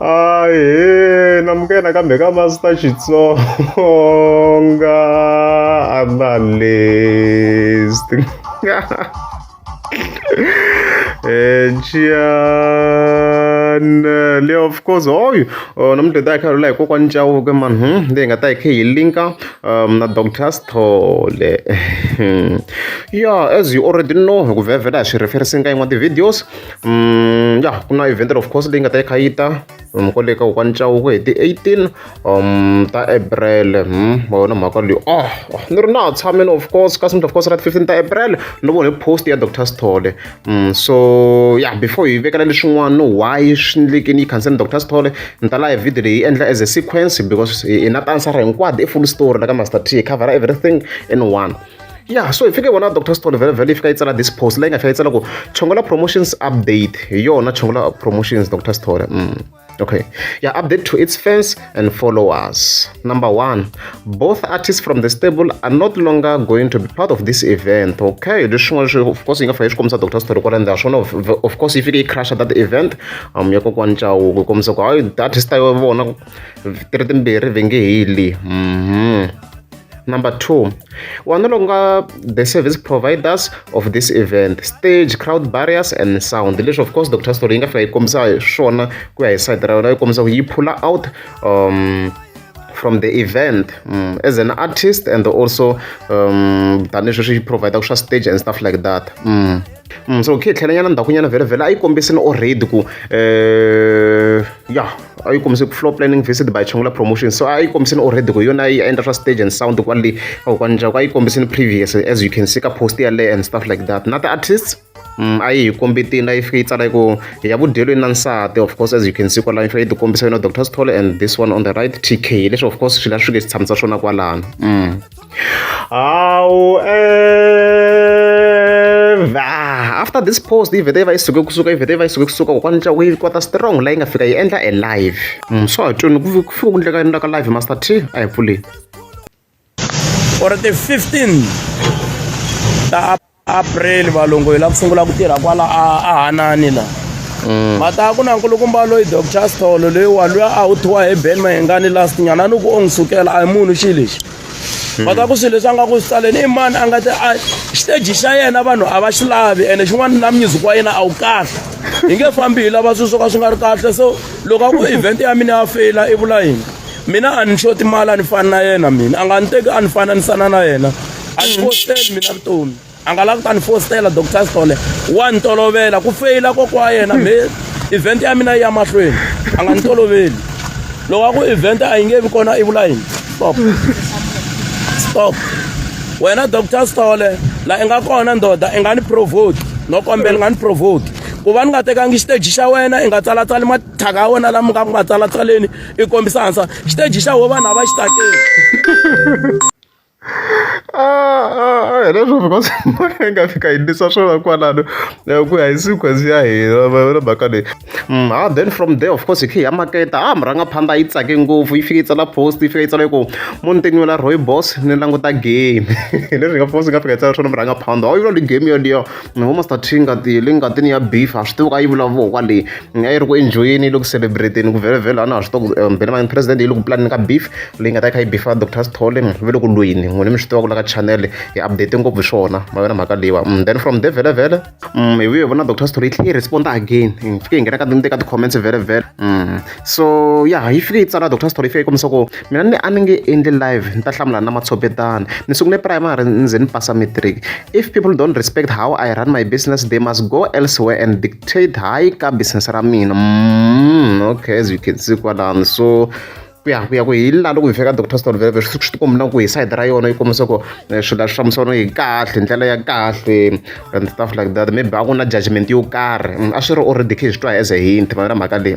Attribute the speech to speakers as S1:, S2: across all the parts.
S1: Ahee namukela nakambe ka Master Xitsonga Analyst Channel of course hoyu namuntlha hi ta hi kha hi rhula hi kokwani Chauke mani leyi hi nga ta hi kha hi linka na Doctor Sithole ya as you already know hi ku vhevhela hi swi reference-ini ka yin'wana ti-videos ya ku na event of course leyi nga ta yi kha yi ta kwale ka kokwani Chauke hi ti-18 ta April ma yona mhaka leyi oh ni ri na ha tshamini of course kasi of course ra ti-15 ta April ni vone post ya Doctor Sithole so yeah before hi vekela leswin'wana no why swi endlekini yi khansela Doctor Sithole ni ta la hi video leyi yi endla as a sequence because hi na ti-answer hinkwato i full story la ka Master T hi cover everything in one. Ya so hi fike hi vona Doctor Sithole vhele vhele yi fika yi tsala this post leyi nga fika yi tsala ku Chongola Promotions update hi yona Chongola Promotions Doctor Sithole okay yeah update to its fans and followers. Number one, both artists from the stable are not longer going to be part of this event. Okay, leswin'wana leswi of course yi nga fika yi swi kombisa Doctor Sithole kwala ndzhaku swona of course yi fike yi crash that event ya kokwani Chauke ku kombisa ku hayi ti-artist ta vona ti ri timbirhi va nge heli. Number two, we are no longer the service providers of this event. Stage, crowd barriers and sound. Leswi of course Doctor Sithole yi nga fika yi kombisa hi swona ku ya hi side ra yona yi kombisa ku yi pull out from the event as an artist and also tanihi sweswi yi provide swa stage and stuff like that. So khe hi tlhela nyana ndzhaku nyana vhele vhele a yi kombisini already ku ya a yi kombise ku floor planning visit by Chongola Promotions so a yi kombisini already ku yona yi endla swa stage and sound kwale ka kokwani Chauke a yi kombisini previous as you can see ka post yaleyo and stuff like that na ti-artists a yi hi kombetini a yi fike yi tsala ku ya vudyelweni na nsati of course as you can see kwalano yi fike yi ti kombisa yona Doctor Sithole and this one on the right TK leswi of course swilo swi fike swi tshamisa swona kwalano. However, after this post yi vhete yi va yi suke kusuka yi vhete yi va yi suke kusuka kokwani Chauke yi kota strong leyi nga fika yi endla e live swa ha twini ku fika ku endleka yini la ka live Master T a hi pfuleni.
S2: Or ti 15 ta April valungu hi la ku sungula ku tirha kwala a Hanani la. Mata ku na nkulukumba loyi Doctor Sithole loyiwa luya a wu thiwa hi Ben Mayengani last nyana a ni ku o n'wi sukela a hi munhu xi lexi. Mata ku swilo leswi a nga ku swi tsaleni i mani a nga te a xiteji xa yena vanhu a va xi lavi ene xin'wana na music wa yena a wu kahle. Hi nge fambi hi lava swilo swo ka swi nga ri kahle so loko a ku event ya mina ya feyila i vula yini? Mina a ni xoti mali a ni fani na yena mina a nga ni teki a ni fananisana na yena. A ni fositeli mina vutomi a nga lavi ku ta ni fositela Doctor Sithole wa ni tolovela ku feyila kokwa wa yena me event ya mina yi ya mahlweni a nga ni toloveli loko a ku event a yi nge vi kona i vula yini stop stop wena Doctor Sithole la i nga kona ndoda i nga ni provoke no kombela i nga ni provoke ku va ni nga tekangi xiteji xa wena i nga tsalatsali mathyaka ya wena lama nga ku ma tsalatsaleni i kombisa hansi xiteji xa wo vanhu a va xi tsakeli.
S1: Hi leswo because yi nga fika yi ndlisa swona kwalano ku ya hi sequence ya hina na mhaka leyi ha then from there of course hi khe hi ya maketa ha murhangaphandha yi tsake ngopfu yi fike yi tsala post yi fika yi tsala yi ku mo ni tinwela rooibos ni languta game hi leswi hi nga post yi nga fika yi tsala swona murhangaphandha a yi vulavuli game yoliyo vo Master T ngati le ngatini ya beef ha swi tivi ku a yi vula voho kwale a yi ri ku enjoyeni yi le ku celebrate-ni ku vhele a na ha swi tiva ku Benny president yi le ku pulaneni ka beef leyi nga ta yi kha yi beef-a Doctor Sithole va le ku lweni n'wina mi swi tivaka la ka channel hi update ngopfu hi swona ma vona mhaka leyiwa then from there vhele vhele hi vuye hi vona Doctor Sithole yi tlhela yi respond-a again hi fike hi nghena ka ka ti-comments vhele vhele so ya yi fike yi tsala Doctor Sithole yi fike yi kombisa ku mina ni a ni nge endli live ni ta hlamula na matshopetana ni sungule primary ni ze ni pasa matric if people don't respect how I run my business they must go elsewhere and dictate hayi ka business ra mina okay as you can see kwalano so ku ya ku ya ku hi la loko hi fika Doctor Sithole vhele swi swi tikomba na ku hi side ra yona yi kombisa ku swilo swi fambisana hi kahle hi ndlela ya kahle and stuff like that maybe a ku na judgment yo karhi a swi ri already khe hi swi twa as a hint ma vona mhaka leyi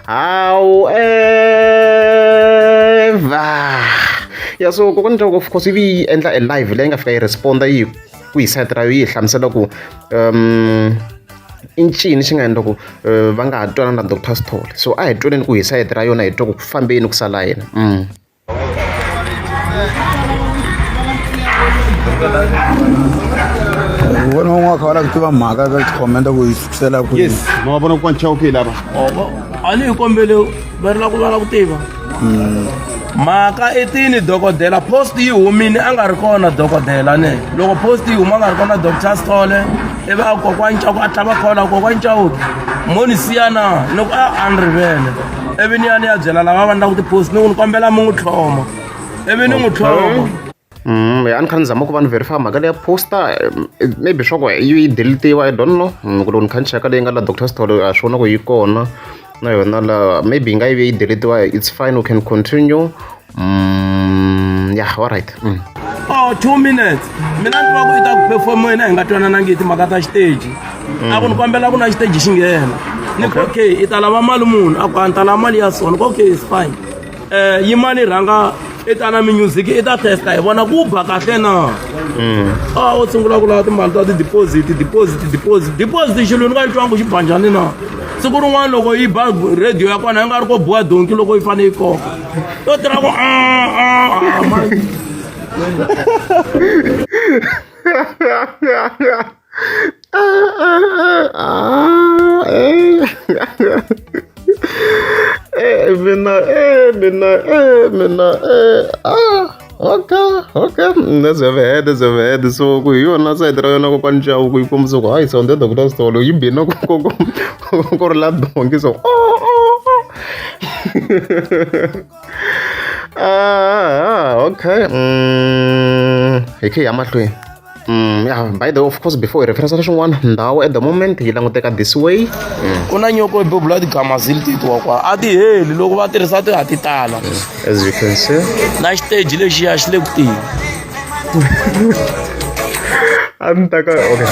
S1: however ya so kokwani Chauke of course ivi yi endla a live leyi nga fika yi respond-a yi ku hi side ra yo yi hi hlamusela ku i ncini xi nga endla ku va nga ha twanani na Doctor Sithole so a hi twaneni ku hi sayiti ra yona hi twa ku ku fambe yini ku sala yena .
S3: Vona un'wana kha va lava ku tiva mhaka ka tikhomenta ku yi sukisela kwihi.
S1: Yes, ma va vona kokwani Chauke lava.
S2: A ni yi kombele va ri la ku va la ku tiva. Mhaka i tini dokodela post yi humile a nga ri kona dokodela ne loko post yi huma a nga ri kona Doctor Sithole ivi a kokwani Chauke a tlhava call a kokwani Chauke mo ni siya na ni ku a a ni rivele ivi ni ya ni ya byela lava va endlaka ti-post ni ku ni kombela mi n'wi tlhoma ivi ni n'wi tlhoma.
S1: Ya a ni kha ni zama ku va ni verify mhaka leya poster maybe swa ku yi delete-iwa I don't know ku loko ni kha ni cheka leyi nga la Doctor Sithole a swi vona ku yi kona na yona la maybe yi nga yi ve yi delete-iwa it's fine we can continue yeah all right.
S2: Oh 2 minutes mina ni tiva ku i ta ku perform-eni a hi nga twananangi hi timhaka ta xiteji a ku ni kombela ku na xiteji xi nghena ni ku okay i ta lava mali muni a ku a ni ta lava mali ya so ni ku okay is fine yimani rhanga i ta na music i ta testa hi vona ku ba kahle na a u sungula ku lava timali ta ti-deposit deposit deposit deposit xilo ni nga twangi ku xi ba njhani na siku rin'wana loko yi ba radio ya kona yi nga ri ko biwa donki loko yi fanele yi koka to tirha ku a a a man.
S1: Mina mina mina ah okay okay that's overhead, that's overhead. So ku hi yona side ra yona kokwani Chauke ku yi kombisa ku hayi sound ya Dr Sithole yi bina ku ri la donki so oh, oh, oh. Ah, okay. Hi khe hi ya mahlweni. Yeah, by the way, of course, before hi reference leswin'wana, ndhawu at the moment yi languteka this way.
S2: Ku na nyoko yi bebula tigamazili tetiwa kwa a ti heli loko va tirhisa ti ha ti tala.
S1: As you can see.
S2: Na xiteji lexiya xi le ku teni.
S1: A ni ta ka okay.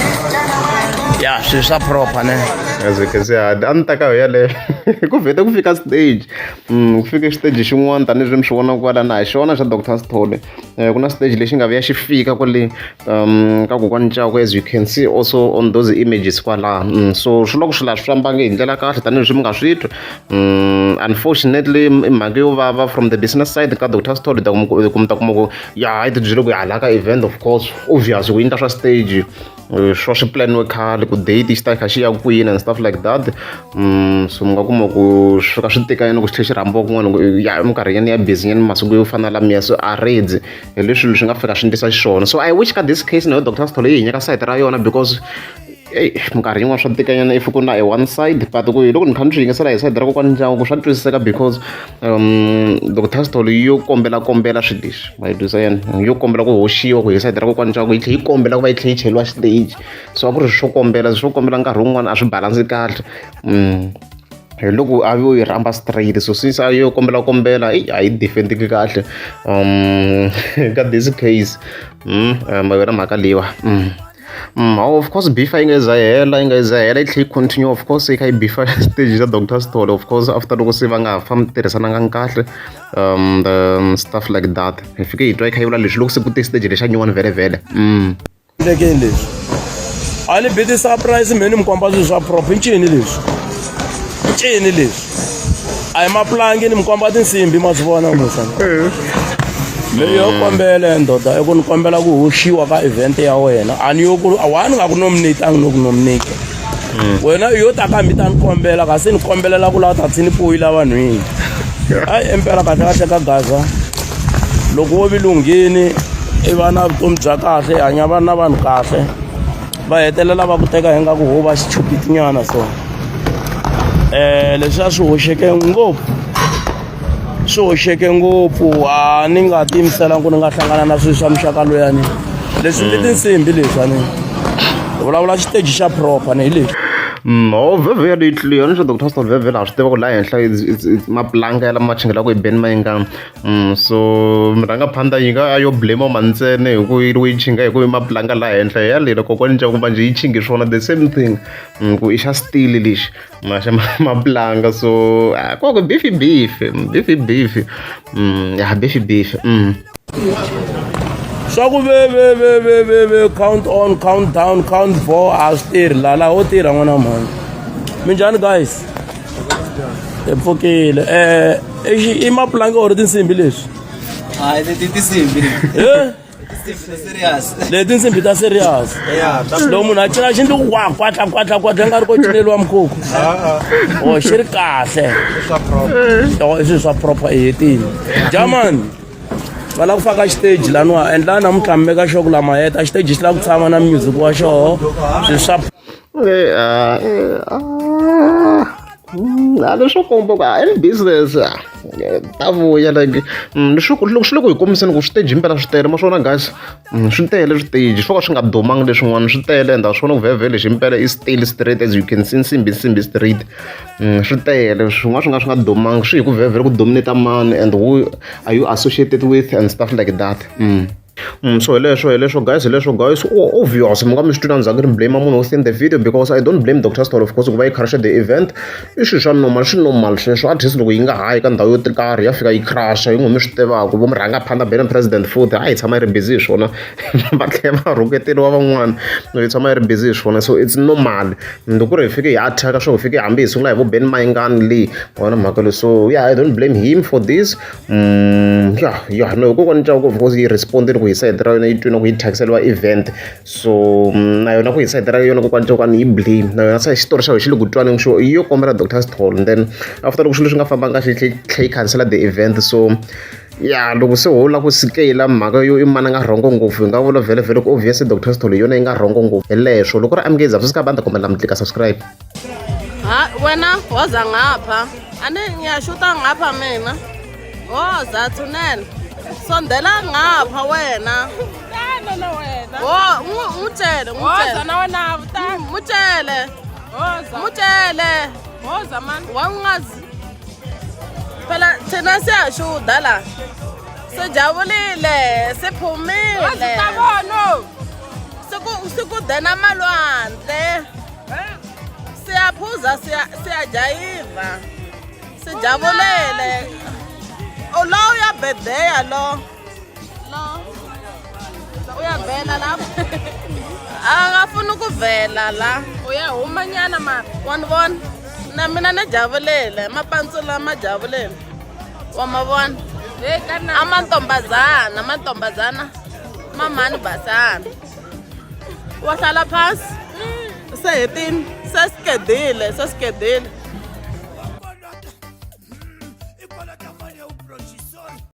S2: Ya swilo swa proper ne.
S1: As you can see, a ni ta ka yeleyo. Ku vhete ku fika stage. Ku fike xiteji xin'wana tanihileswi mi swi vonaka kwala na hi xona xa Dr Sithole. Ku na stage lexi nga vuya xi fika kwale ka kokwani Chauke as you can see also on those images kwalaha. So swi loko swilo a swi fambangi hi ndlela kahle tanihileswi mi nga swi twa. Unfortunately i mhaka yo vava from the business side ka Dr Sithole ta kuma ta kuma ku ya yi ti byele ku hala ka event of course obvious ku endla swa stage swa swi planiwe khale ku date xi ta kha xi ya kwini and stuff like that. So mi nga kuma ku swi fika swi tika nyana ku xi tlhela xi rhambiwa kun'wana ku ya minkarhi ya busy nyana masiku yo fana na lamiya so a ready hi leswi swilo swi nga fika swi endlisa xiswona. So I wish ka this case na yo Dr Sithole yi hi nyika side ra yona because eyi minkarhi yin'wana swa tika nyana if ku na a one side but ku hi loko ni kha ni swi yingisela hi side ra kokwani ndyangu swa twisiseka because Dr Sithole yo kombela kombela swilo leswi ma yi twisa yena yo kombela ku hoxiwa ku hi side ra kokwani ndyangu yi tlhela yi kombela ku va yi tlhela yi cheriwa xiteji so a ku ri swo kombela swo kombela nkarhi wun'wani a swi balance kahle. Hi loko a yo yi rhamba straight so since a yo kombela kombela eyi a yi defend-eki kahle ka this case ma yona mhaka leyiwa. Of course beef a yi nga za yi hela yi nga za yi hela yi tlhela yi continue of course yi kha yi beef-a stage xa Dr Sithole of course after loko se va nga ha fambi tirhisananga kahle the stuff like that hi fike hi twa yi kha yi vula leswi loko se ku te stage lexa nyuwani vhele vhele.
S2: Lekeni leswi a ni bi ti-surprise me ni mi komba swilo swa proper i ncini leswi ncini leswi a hi mapulangi ni mi komba tinsimbi ma swi vona kumbexana me yo kombela ndoda i ku ni kombela ku hoxiwa ka event ya wena a ni yo ku wa ni nga ku nominate-angi no ku nominate wena yo ta ka mi ta ni kombela kasi ni kombelela ku lava ta tsi ni poyila vanhwini hayi impela kahle kahle ka gaza loko wo vi lunghini i va na vutomi bya kahle i hanya va na vanhu kahle va hetelela va ku teka hi nga ku ho va xichupitinyana so leswiya swi hoxeke ngopfu swi hoxeke ngopfu a ni nga tiyimisela ku ni nga hlangana na swilo swa muxaka luyani leswi ndi tinsimbi leswi a ni vulavula xiteji xa proper ni hi leswi.
S1: No vhevhe ya leyi clear ni swa Dr Sithole vhevhe laha swi tiva ku laha henhla mapulanka ya lama chingelaka hi Ben Mayengani. So murhangaphandha yi nga yo blame mantsene hi ku yi yi chinga hi ku i mapulanka laha henhla ya lela kokwani Chauke manjhe yi chinge swona the same thing ku i xa steel lexi ma xa mapulanka so ko ku beef beef beef beef ya beef beef.
S2: Swa ku ve ve ve ve ve ve count on count down count four a swi tirhi laha laha wo tirha n'wana mhani minjhani guys hi pfukile i mapulangi or tinsimbi leswi
S4: hayi leti tinsimbi
S2: e Leti nsimbi ta serious. Loko munhu a cina xi ndli ku wa kwatla kwatla kwatla nga ri ko cineliwa mkhukhu. O xi ri kahle. O i swilo swa proper i hetile. German va lava ku faka xiteji laniwa endla namuntlha mi meka sure ku lama heta xiteji xi lava ku tshama na music wa xoho swilo swa
S1: A leswo komba ku a i business ta vuya like leswo loko swi le ku hi kombiseni ku switeji impela swi tele ma swona guys swi tele switeji swo ka swi nga dumanga leswin'wana swi tele and swona ku vhevhe lexi impela i still straight as you can see nsimbi nsimbi straight swi tele swin'wana swi nga swi nga dumanga swi hi ku vhevhe ku dominate mani and who are you associated with and stuff like that. So hi leswo hi leswo guys hi leswo guys. Oh, obvious mi nga mi swi twina ndzhaku ri blame munhu within the video because I don't blame Dr Sithole of course ku va yi crasha the event. I swilo swa normal swi normal sweswo artist loko yi nga hayi ka ndhawu yo karhi ya fika yi crasha yi n'wi mi swi tivaka vo murhangaphandha bena president futhi a yi tshama yi ri busy hi swona va tlhela va rhuketeriwa van'wana yi tshama yi ri busy hi swona so it's normal. Loko ku ri hi fike hi attack swo hi fike hambi hi sungula hi vo Ben Mayengani leyi wona mhaka leyi so yeah, I don't blame him for this. Ya no hikokwani Chauke of course yi respondile ku hi sayiti ra yona yi twina ku yi thyakiseriwa event so na yona ku hi sayiti ra yona kokwani Chauke yi blame na yona se xitori xa yona xi le ku twaneni xo yi yo kombela Dr Sithole and then after loko swilo swi nga fambanga kahle yi tlhe yi khansela the event so ya loko se ho lava ku sikela mhaka yo i mani a nga rhongo ngopfu hi nga vula vhele vhele ku obviously Dr Sithole hi yona yi nga rhongo ngopfu hi leswo loko ri amukeza swi ka banda kombela mi tlika subscribe.
S4: Ha wena woza ngapha. Ani ngiyashuta ngapha mina. Woza Thunel. Sondela ngapha wena.
S5: Tana na wena.
S4: Wo ngutshele ngutshele.
S5: Woza na wena tana.
S4: Mutshele.
S5: Woza.
S4: Mutshele.
S5: Woza man.
S4: Wangazi. Phela thina siyashuda la. Sijabulile, siphumile.
S5: Woza tabona.
S4: Siku sikude namalwandle. Siyaphuza siyajayiva. Sijabulele. Lo uyabhedeya lo. Lo. Uyavela lapha. Akafuni ukuvela la.
S5: Uyahuma nyana mara.
S4: Wanibona? Na mina ni jabulele, mapantsula ma jabulele. Wa ma vona?
S5: Hey kana.
S4: Amantombazana, amantombazana. Mamani basana. Wa hlala phansi. Se hetini, se sikedile, se sikedile.